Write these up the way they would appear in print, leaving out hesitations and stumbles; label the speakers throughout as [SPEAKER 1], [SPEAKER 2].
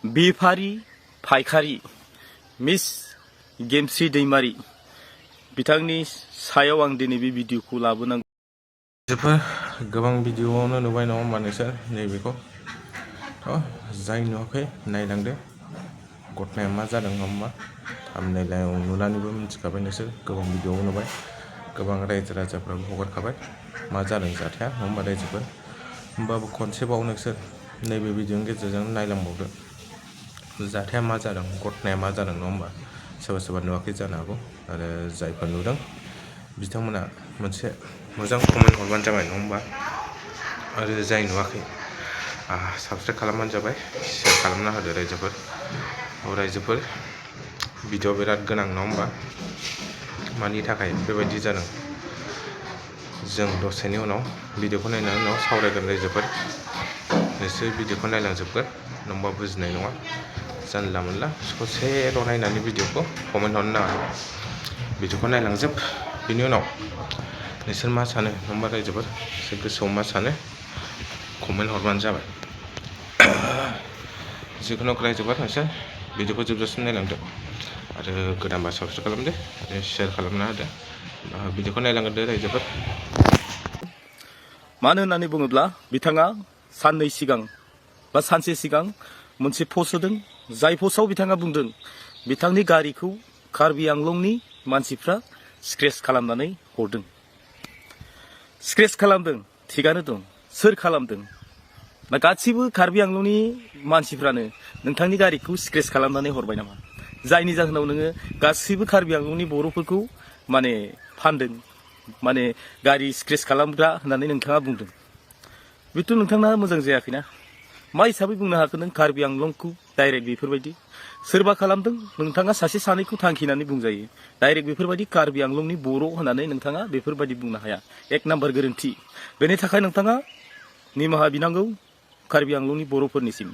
[SPEAKER 1] बेफारी फायखारि मिस गेमस्रि दैमारी बिथांनि सायाव आं दिनै बे भिडिअखौ लाबोनांगौ।
[SPEAKER 2] जोबोर गोबां भिडिअआवनो नुबाय नङा होमबा नोंसोर नैबेखौ जाय नुवाखै नायलांदो घटनाया मा जादों नङा होमबा थाम्बनेइलाव नुनानैबो मिथिखाबाय नोंसोर गोबां भिडिअआव नुबाय गोबां रायजो राजाफ्राबो हगारखाबाय मा जादों जाथाया नङा होमबा रायजोफोर होमबाबो खनसेबाव नोंसोर नैबे भिडिअनि गेजेरजों नायलांबावदो जाथाया मा जादों घटनाया मा जादों नङा होमबा सोरबा सोरबा नुवाखै जानो हागौ आरो जायफोर नुदों बिथांमोना मोनसे मोजां कमेन्ट हरबानो जाबाय नङा होमबा आरो जाय नुवाखै साबस्क्राइब खालामबानो जाबाय शेयार खालामना होदो रायजोफोर भिडिअ बिराद गोनां नङा होमबा मानि थाखाय बेबायदि जादों जों दसेनि उनाव भिडिअखौ नायनायनि उनाव सावरायगोन रायजोफोर नोंसोर भिडिअखौ नायलांजोबगोन नङाबा बुजिनाय नङा जानला मोनला ससेल' नायनानै भिडिअखौ कमेन्ट हरनो नाङा भिडिअखौ नायलांजोब बिनि उनाव नोंसोर मा सानो नङा होमबा रायजोफोर एसे गोसोआव मा सानो कमेन्ट हरबानो जाबाय जिखुनु रायजोफोर नोंसोर भिडिअखौ जोबजासिम नायलांदो आरो गोदानबा साबस्क्राइब खालामदो आरो शेयार खालामना होदो भिडिअखौ नायलांदो रायजोफोर।
[SPEAKER 1] मानो होननानै बुङोब्ला बिथाङा साननै सिगां बा सानसे सिगां मोनसे पस्ट होदों जाय पस्टआव बिथाङा बुंदों बिथांनि गारिखौ कार्बि आंलंनि मानसिफ्रा स्क्रेच खालामनानै हरदों। स्क्रेच खालामदों थिगानो दं सोर खालामदों ना गासिबो कार्बि आंलंनि मानसिफ्रानो नोंथांनि गारिखौ स्क्रेच खालामनानै हरबाय नामा जायनि जाहोनाव नोङो गासिबो कार्बि आंलंनि बर'फोरखौ माने फानदों माने गारि स्क्रेच खालामग्रा होननानै नोंथाङा बुंदों बेथ' नोंथांना मोजां जायाखैना मा हिसाबै बुंनो हाखो नों कार्बि आंलंखौ डाइरेक्ट बेफोरबायदि सोरबा खालामदों नोंथाङा सासे सानैखौ थांखिनानै बुंजायो डाइरेक्ट बेफोरबायदि कार्बि आंलंनि बर' होननानै नोंथाङा बेफोरबायदि बुंनो हाया एक नाम्बार गोरोन्थि बेनि थाखाय नोंथाङा निमाहा बिनांगौ कार्बि आंलंनि बर'फोरनिसिम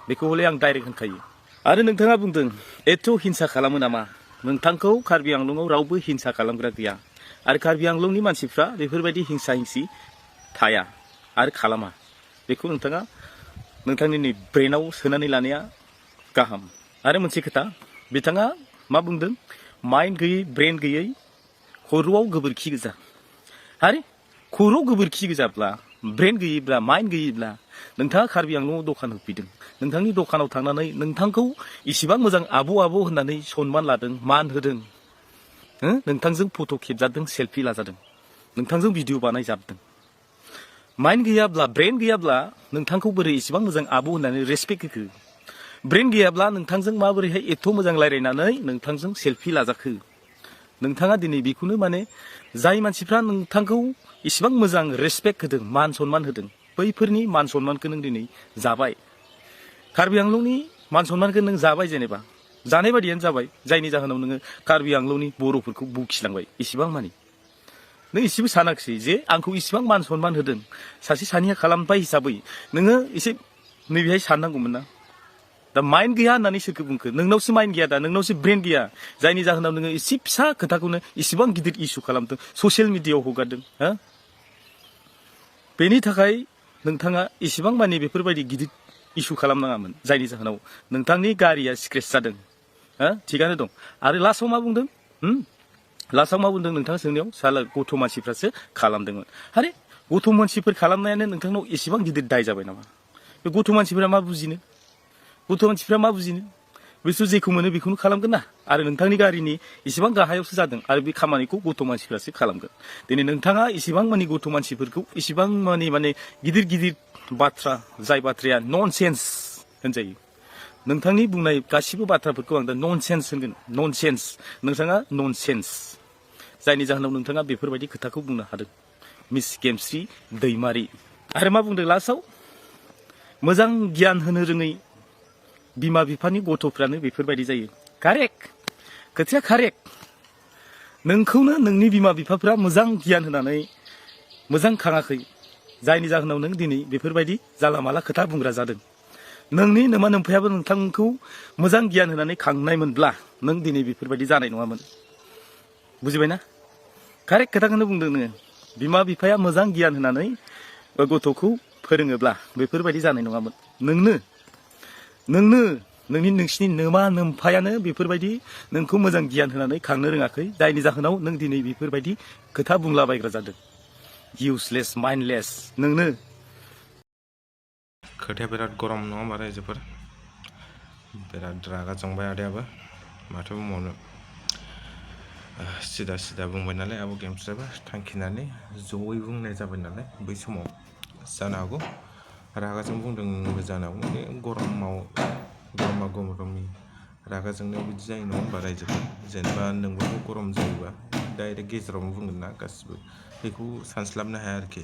[SPEAKER 1] बेखौ हले आं डाइरेक्ट होनखायो आरो नोंथाङा बुंदों एथ' हिंसा खालामो नामा नोंथांखौ कार्बि आंलंआव रावबो हिंसा खालामग्रा गैया आरो कार्बि आंलंनि मानसिफ्रा बेफोरबायदि हिंसा हिंसि थाया आरो खालामा बेखौ नोंथाङा नोंथांनि ब्रेनाव सोनानै लानाया गाहाम आरो मोनसे खोथा बिथाङा मा बुंदों माइन्ड गैयै ब्रेन गैयै खर'आव गोबोरखि गोजा आरे खर'आव गोबोरखि गोजाब्ला ब्रेन गैयैब्ला माइन्ड गैयैब्ला नोंथाङा कार्बि आंलंआव दखान होफैदों नोंथांनि दखानाव थांनानै नोंथांखौ इसिबां मोजां आब' होननानै सनमान लादों मान होदों नोंथांजों फट' खेबजादों सेल्फि लाजादों नोंथांजों भिडिअ बानायजाबदों माइन्ड गैयाब्ला ब्रेन गैयाब्ला नोंथांखौ बोरै इसिबां मोजां आब' होननानै रेसपेक्ट होखो ब्रेन गैयाब्ला नोंथांजों माबोरैहाय एथ' मोजां रायज्लायनानै नोंथांजों सेल्फि लाजाखो नोंथाङा दिनै बेखौनो माने जाय मानसिफ्रा नोंथांखौ इसिबां मोजां रेसपेक्ट होदों मान सनमान होदों बैफोरनि मान सनमानखौ नों दिनै जाबाय कार्बि आंलंनि मान सनमानखौ नों जाबाय जेनेबा जानाय बायदियानो जाबाय जायनि जाहोनाव नोङो कार्बि आंलंनि बर'फोरखौ बुखिलांबाय इसिबां मानि नों इसेबो सानाखिसै जे आंखौ इसिबां मान सनमान होदों सासे सानैया खालामबाय हिसाबै नोङो एसे नैबेहाय साननांगौमोन ना दा माइन्ड गैया होननानै सोरखौ बुंखो नोंनावसो माइन्ड गैया दा नोंनावसो ब्रेन गैया जायनि जाहोनाव नोङो एसे फिसा खोथाखौनो इसिबां गिदिर इस्यु खालामदों ससियेल मिडियाआव हगारदों बेनि थाखाय नोंथाङा इसिबां मानि बेफोरबायदि गिदिर इस्यु खालामनाङामोन जायनि जाहोनाव नोंथांनि गारिया स्क्रेच जादों थिगानो दं आरो लास्टआव मा बुंदों लास्टआव मा बुंदों नोंथाङा सोंनायाव साला गथ' मानसिफ्रासो खालामदोंमोन आरे गथ' मानसिफोर खालामनायानो नोंथांनाव एसेबां गिदिर दाय जाबाय नामा बे गथ' मानसिफ्रा मा बुजिनो बिसोर जेखौ मोनो बेखौनो खालामगोन ना आरो नोंथांनि गारिनि इसेबां गाहायावसो जादों आरो बे खामानिखौ गथ' मानसिफ्रासो खालामगोन दिनै नोंथाङा इसेबां मानि गथ' मानसिफोरखौ इसेबां माने गिदिर गिदिर बाथ्रा जाय बाथ्राया ननसेन्स होनजायो नोंथांनि बुंनाय गासिबो बाथ्राफोरखौ आं दा ननसेन्स होनगोन ननसेन्स नोंथाङा ननसेन्स जायनि जाहोनाव नोंथाङा बेफोरबायदि खोथाखौ बुंनो हादों मिस गेमस्रि दैमारी आरो मा बुंदों लास्टआव मोजां गियान होनो रोङै बिमा बिफानि गथ'फ्रानो बेफोरबायदि जायो कारेक्ट खोथाया कारेक्ट नोंखौनो नोंनि बिमा बिफाफ्रा मोजां गियान होनानै मोजां खाङाखै जायनि जाहोनाव नों दिनै बेफोरबायदि जाला माला खोथा बुंग्रा जादों नोंनि नोमा नोम्फायाबो नोंथांखौ मोजां गियान होनानै खांनायमोनब्ला नों दिनै बेफोरबायदि जानाय नङामोन बुजिबायना कारेक्ट खोथाखौनो बुंदों नोङो बिमा बिफाया मोजां गियान होनानै गथ'खौ फोरोङोब्ला बेफोरबायदि जानाय नङामोन नोंनो नोंसिनि नोमा नोम्फायानो बेफोरबायदि नोंखौ मोजां गियान होनानै खांनो रोङाखै, जायनि जाहोनाव नों दिनै बेफोरबायदि खोथा बुंलाबायग्रा जादों। इउसलेस माइन्डलेस नोंनो।
[SPEAKER 2] खोथाया बिराद गरम नङा होमबा रायजोफोर? बिराद रागा जोंबाय आदायाबो, माथो बुंबावनो। सिदा बुंबाय नालाय आब' गेमस्रियाबो, थांखिनानै जयै बुंनाय जाबाय नालाय बै समाव। जानो हागौ रागाजों बुंदोंबो जानो हागौ, बे गरमि रागा जोंनायाव बिदि जायो नङा होमबा रायजोफोर? जेनेबा नोंबो गरम जायोबा डाइरेक्ट गेजेरावनो बुंगोन ना गासिबो, बेखौ सानस्लाबनो हाया आरोखि।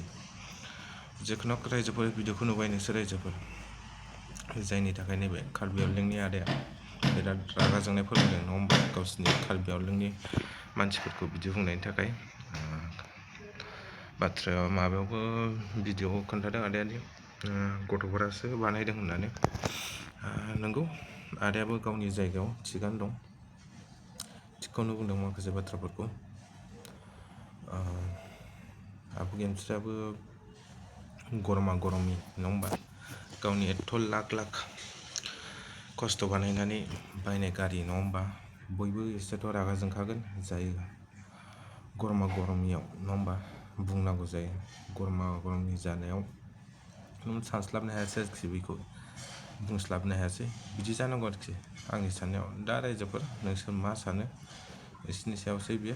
[SPEAKER 2] जिखुनु रायजोफोर भिडिअखौ नुबाय नोंसोर रायजोफोर, जायनि थाखाय नैबे कार्बि आंलंनि आदाया बिराद रागा जोंनाय फोरमायदों नङा होमबा? गावसिनि कार्बि आंलंनि मानसिफोरखौ बिदि बुंनायनि थाखाय। बाथ्राया माबायावबो भिडिअ'आव खोन्थादों आदायादि गथ'फोरासो बानायदों होननानै। नंगौ, आदायाबो गावनि जायगायाव थिगानो दं, थिगखौनो बुंदों माखासे बाथ्राफोरखौ। आब' गेमस्रियाबो गरमि नङा होमबा? गावनि एथ' लाख खस्थ' बानायनानै बायनाय गारि नङा होमबा? बयबो एसेथ' रागा जोंखागोन, जायो गरमियाव नङा होमबा? बुंनांगौ जायो, गरमि जानायाव नों सानस्लाबनो हायासै आरोखि, बेखौ बुंस्लाबनो हायासै। बिदि जानांगौ आरोखि आंनि साननायाव। दा रायजोफोर नोंसोर मा सानो एसिनि सायावसै बियो।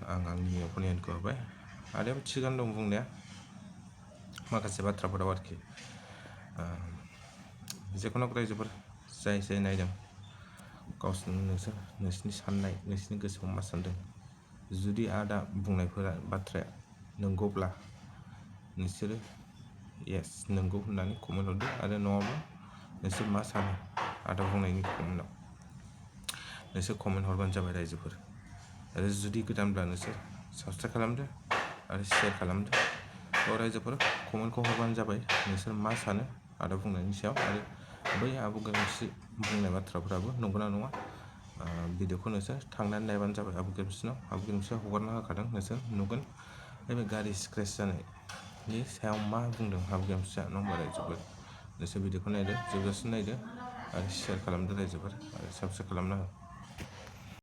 [SPEAKER 2] आं आंनि अपिनियनखौ होबाय, आदायाबो थिगानो दं बुंनाया माखासे बाथ्राफोराव आरोखि। जिखुनु रायजोफोर जाय नायदों, नोंसिनि साननाय, नोंसिनि गोसोआव मा सानदों, जुदि आदा बुंनायफोरा बाथ्राया नंगौब्ला नोंसोरो येस नंगौ होननानै कमेन्ट हरदो, आरो नङाब्ला नोंसोर मा सानो आदा बुंनायनि कमेन्टआव नोंसोर कमेन्ट हरबानो जाबाय रायजोफोर। आरो जुदि गोदानब्ला नोंसोर साबसक्राइब खालामदो आरो शेयार खालामदो। रायजोफोर कमेन्टखौ हरबानो जाबाय नोंसोर मा सानो आदा बुंनायनि सायाव, आरो बै आब' गेमस्रि बुंनाय बाथ्राफोराबो नंगौना नङा। भिडिअखौ नोंसोर थांनानै नायबानो जाबाय आब' गेमस्रिनाव। आब' गेमस्रिया हगारना होखादों, नोंसोर नुगोन। बे गारि स्क्रेच जानायनि सायाव मा बुंदों आब' गेमस्रिया नङा होमबा रायजोफोर? नोंसोर भिडिअखौ नायदो, जोबजासिम नायदो आरो शेयार खालामदो रायजोफोर, आरो साबस्क्राइब खालामना हो।